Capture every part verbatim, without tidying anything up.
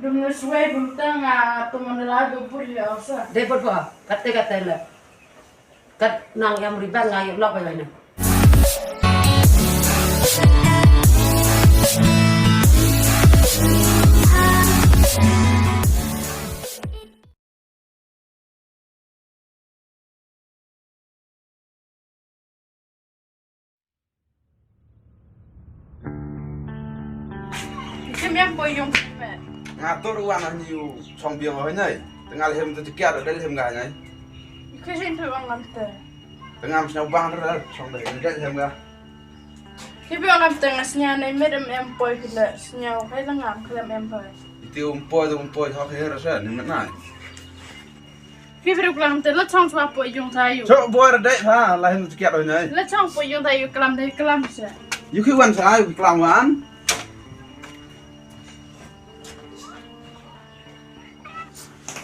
Dum ne suai bum tang a to man la do pur ya osa. Dei bud ba, katte katte le. Kat nang ïam riban nga ïoh lok ïa ne. Kim ïam poi ïung me. Nga tur wan a nyu chong biang hoi nai. Tengal hem tu tikiar del hem ga nai. Ki shin tu wan lam te. Tengam sñiaw bang ter chong del del hem ga. Ki biang lam te nga sñiaw nai med em em poi ki le sñiaw kai la ngam klem em poi. Iti um poi um poi hok her sa ni menai. Ki bru klam te la chong chwa po yung ta yu. Chok bor dei ha la hin kiat oi nai. La chong po yung ta yu klam dei klam se. Yu ki wan sa yu ki klam wan.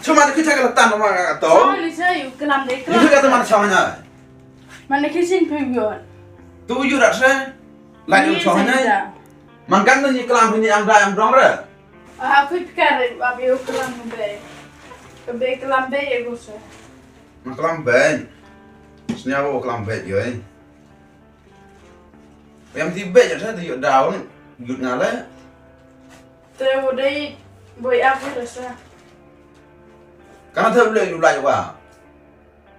Chuma ki ta ka tan ma ka to. Chong li se yu klam dei klam. Yu ki ka ta man chong nai. Man ki sin pe yu. Tu yu rat se. La yu chong nai. Man kan ni klam ni am da am dong re. Ah, kui pikar ba be u klam be. Ka be klam be e go se. Ma klam be. Sñiaw u klam be yo. Em ti be ja sa ti yo down. Yut nga le. Te u dei boi ap u sa. Kana te le yu lai wa.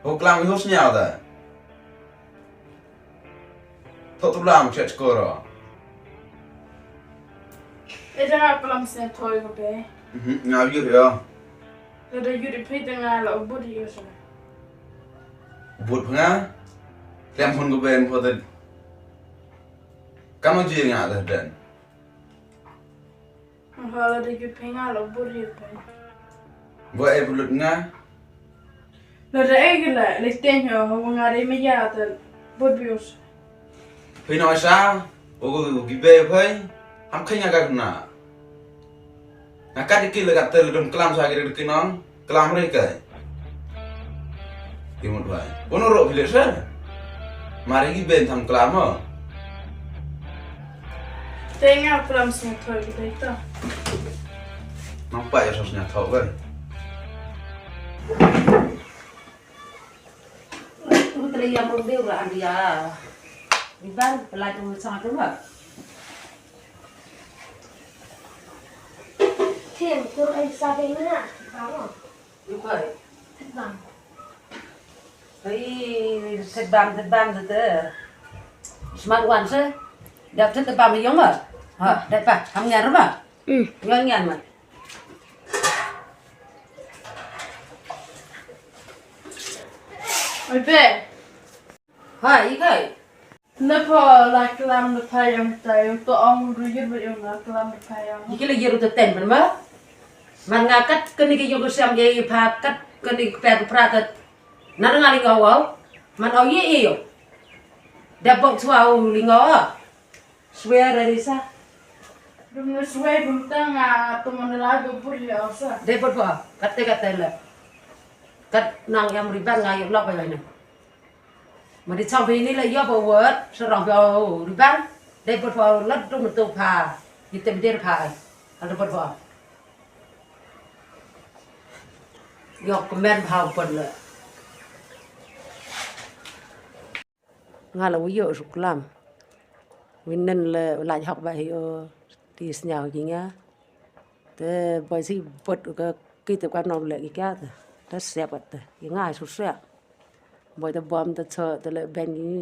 U klam yo sñiaw da. Thok tu lam chet skoro. E da nga plam sen thoi ko be. Mhm, nga yur yo. Lo da yur phi da nga lo bud yo so. Bud nga. Klem hun ko be ko da. Kamo ji nga da den. Hla da yut phi nga lo bud yut phi. Bo e bulut nga. Lo da e gila le ten ho ho nga re me ya ta bud bius. Phi no sa o gi be phi. Ham khin nga ka na. Nga ka dikil le ka tel dum klam sa gi dikil non. Klam re kai. Ki mut bai. Bono ro bile sa. Mari ki ben tham klam mo. Te nga klam sñiaw thoi ki dei to. Nang pa ya sñiaw thoi bai. Ku te ya mo be ra an ya. Iban pelai tu sang tu ma. Tim, tur ai sa be na. Ba mo. Yu kai. Thit bam. Oi, thit bam, thit bam, thit, eh. Smat wan se. Dak thit bam yong ma. Ha, dak pa, ham ngan ma. Hmm. Ngan ngan ma. Oi, be. Ha, i kai. Lepo la klam da pha yong ta yong to ong ru yut ba yong la klam da pha yong. Ki la yut ta ten ban ma. Man nga kat kani ki yong siam ye pha kat kani ki pet pra kat. Na nga li nga wow. Man ong ye ye yo. Da bok chwa ong li nga wow. Swear dari sa. Dum na swear bum ta nga to man la do pur ya sa. De bot ba. Kat te kat te la. Kat nang yam riban nga yong lok ba yong. Ma di chang phi ni la ïoh ba word, sa rong phi o riban, dei bot phi o lat dum tu pha, yi tem der pha ai, al bot phi o. Ïoh kmen pha u pon la. Nga la u ïoh suklam. Win nen la la hok ba hi o ti sñiaw ki nga. Te boi si bot ka ki te kwam nong le ki ka te. Te siap te. Ki nga su siap. Boi te bom te cho te le ben ki.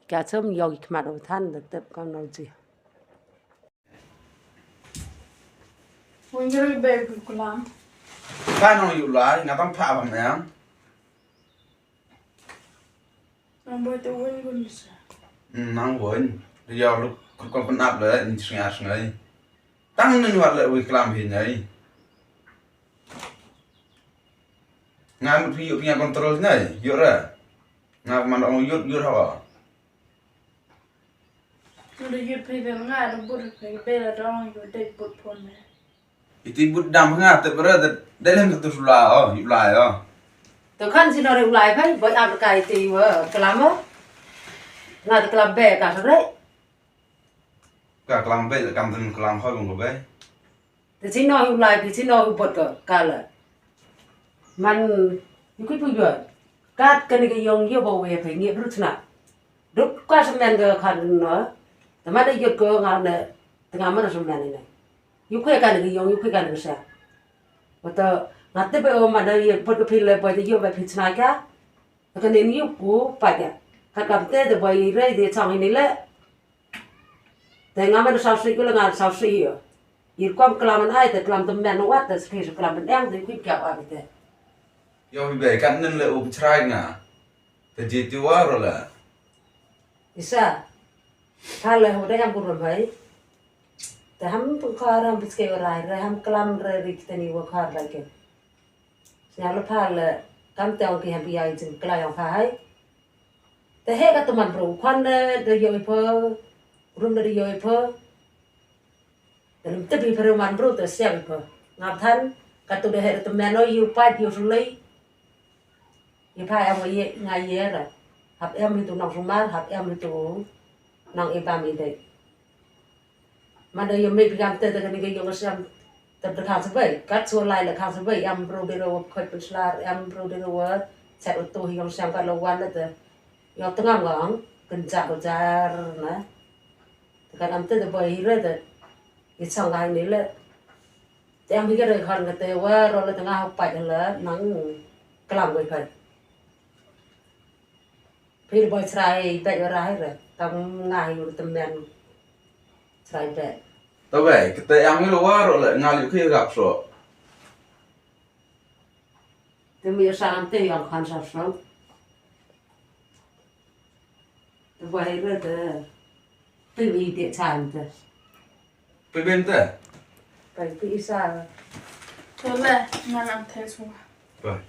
Ka chom ïoh ki khmat u than te tep kwam nong ji. Win jero be ku kulam. Ka nong yu lai nga tam pha bam em. Nang boi te win gun sa. Nang win. Ri yau luk kut kon pen ap le ni sngai sngai. Tang ni wat le wi klam hi ngai. Nga mut pi yu pi nga kontrol ngai. Yu ra. Nga man ong yut yut ha. Nga da yut pi ben nga da but pi bela dong yu dek but pon ne. Iti but dam nga te bra te delem tu sula o yu lai o. To khan si no re ulai bai boi am kai ti wa kelam o. Nga te kelam be ka sore. Ka kelam be le kam ten kelam hoi bong be. Te chi no hu lai, te chi no hu bot ko, ka la. Man, yu kui pu yu. Kat kani ka yong yu ba we pe ngi bru tna. Duk ka semen ka khan no. Te man da yot ko nga ne, te nga man semen ne. Yu kui kani ka yong, yu kui kani ka sa. Wata, nga te be o man da yot bot ko pi le bot yu ba pi tna ka. Te kani ni yu ku pa ka. Kat kam te de bot i re de chang ni le. Te nga man sa sui ko le nga sa sui yo. Ir kwam klam an ai te klam te men wat te sui klam ben ang te kui ka wa te. Yo bi be kan nen le u chrai nga. Te ji ti wa ro le. Isa. Pale ho de ham burom hai. Te ham pengkar ham biske rai re ham klam re rik te ni wa kar lai ke. Snya le pale kam te ong ki ham bi ai jing kla yong hai. Te he ka tu man bro kwan de de yo ipo. Rum de yo ipo. Te lim te bi pere man bro te siang ipo. Ngap than ka tu de he te men o yu pa yu sulei. Yu pa em ye nga ye ra. Hap em itu nong sumar, hap em itu nong ibam idek. Mada yu me pigam te te kani ke yu ngasam te te khang sebai. Kat so lai le khang sebai. Em bro de ro khoi penslar, em bro de ro chat utu hi ngasam kat lo wan le te. Yu tengam ngang kenjak ujar na. Te kan am te te boy hi re te. Isang gai ni le. Te am hi ke re khan ke te wa ro le tengah pat le nang kelam gai kai. Phi boi chrai bek ora hai re. Tam nga hi ur temen chrai bek. Ta bai, kete yang mi lo waro le ngal yu khi gap so. Te mi sa ante yang khan sa so. Te boi re te. Phi mi de chan te. Phi ben te. Pai phi isa. To le, nga nam te so. Bai.